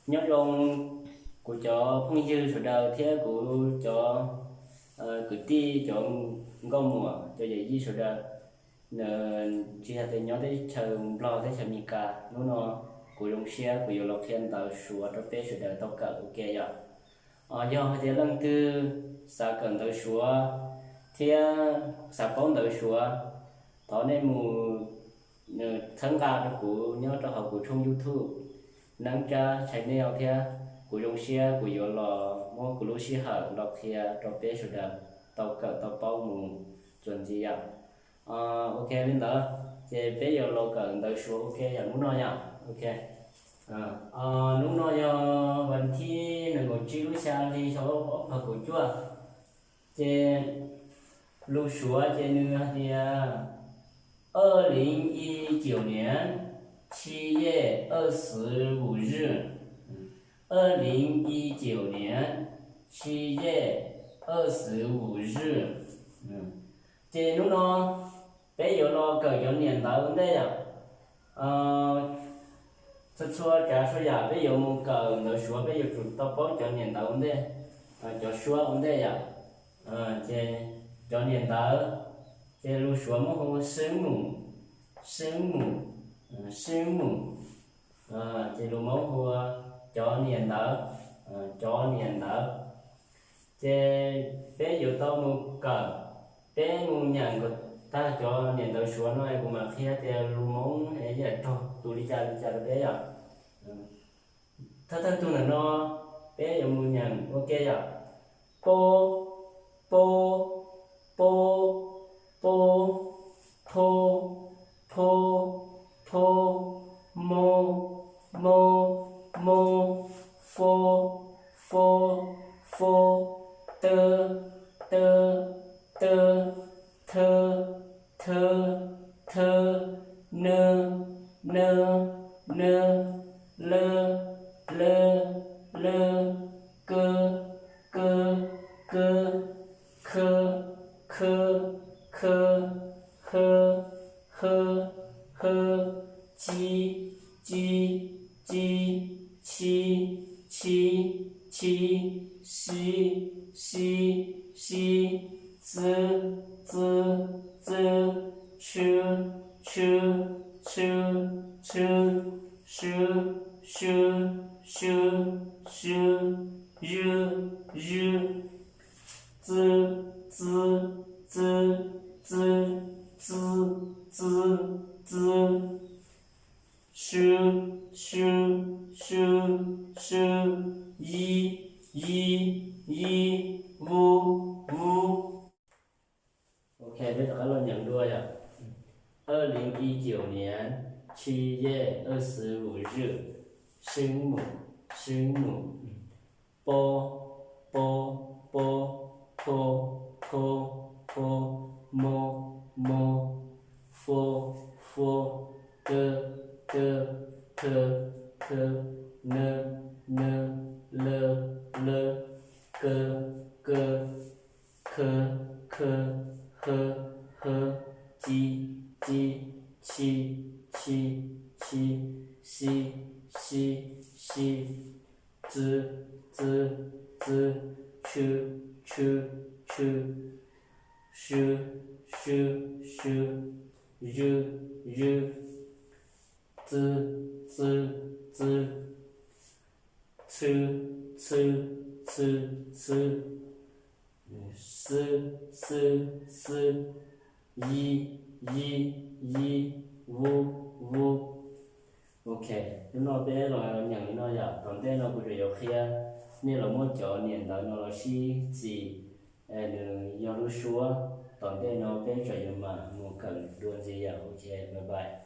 Nyob zoo kuv cov phooj ywg sawv daws thiab kuv cov kwv tij, cov nkauj muam, cov yawm yij sawv daws, tsis hais tias nyob teb chaws Nplog teb chaws Amelikas, hnub no kuv zoo siab kuv yuav los qhia ntawv Suav rau peb sawv daws tau kawm ua ke yom. Yog hais tias leej twg xav kawm ntawv Suav thiab xav paub ntawv Suav, thov nej mus txhawb nqa rau kuv nyob rau hauv kuv tshooj YouTube Neeb Tsab Channel thiab kuv zoo siab kuv yuav los muab kuv lub sij hawm los qhia rau peb sawv daws tau kawm tau paub mus txuas ntxiv yom. Ok, li ntawd ces peb yuav los kawm ntawv Suav ua ke yom hnub no yom. Ok, hnub no yog vas thib nees nkaum tsib lub xya hli xyoo ob phav kaum cuaj. Ces lus Suav ces nws hais tias 二零一九年七月二十五日, 二零一九年七月二十五日. Ces hnub no peb yuav los kawm cov niam ntawv ua ntej yom. Txhua txhua tsav txhua yam peb yuav mus kawm ntawv Suav peb yuav tsum tau paub cov niam ntawv ua ntej, cov suab ua ntej yom. Ces cov niam ntawv, ces lus Suav muab hu 声母, 声母, 声母. Ces lus Hmoob hu cov niam ntawv, cov niam ntawv. Ces peb yuav tau mus kawm, peb mus nyeem kom tag cov niam ntawv Suav no es kuv mam qhia tias lus Hmoob es yam raug tus li cas li cas rau peb yom. Thawj thawj tug ntawm no peb yuav mus nyeem ua ke yom. Pab, pab, pab, pab, phob, phob, phob, mob, mob, mob, fob, fob, fob, tawb, tawb, tawb, thawb, thawb, thawb, nawb, nawb, nawb, lawb, lawb, lawb, kawb, kawb, kawb, khawb, khawb, khawb, hawb, hawb, hawb, cib, cib, cib, chib, chib, chib, sib, sib, sib, txwb, txwb, txwb, tshwb, tshwb, tshwb, tshwb, swb, swb, swb, swb, ywb, ywb, txwb, txwb, txwb, txwb, txwb, txwb, txwb, swb, swb, swb, swb, yib, yib, yib, vub, vub. Ok, peb rov qab los nyeem dua yom. 二零一九年七月二十五日, 声母, 声母, pab, pab, pab, phob, phob, phob, mob, mob, fob, fob, tawb, tawb, thawb, thawb, nawb, nawb, lawb, lawb, kawb, kawb, khawb, khawb, hawb, hawb, cib, cib, chib, chib, chib, sib, sib, sib, txwb, txwb, txwb, tshwb, tshwb, tshwb, swb, swb, swb, ywb, ywb, txwb, txwb, txwb, txhwb, txhwb, txhwb, txhwb, xwb, xwb, xwb, yib, yib, yib, vub, vub. Ok, hnub no peb los nyeem li no yom, tom ntej no kuv tseem yuav qhia nej los muab cov niam ntawv no los sib txis, nws yog lub suab, tom ntej no peb tseem yuav mam mus kawm dua ntxiv yom. Ok, bye bye.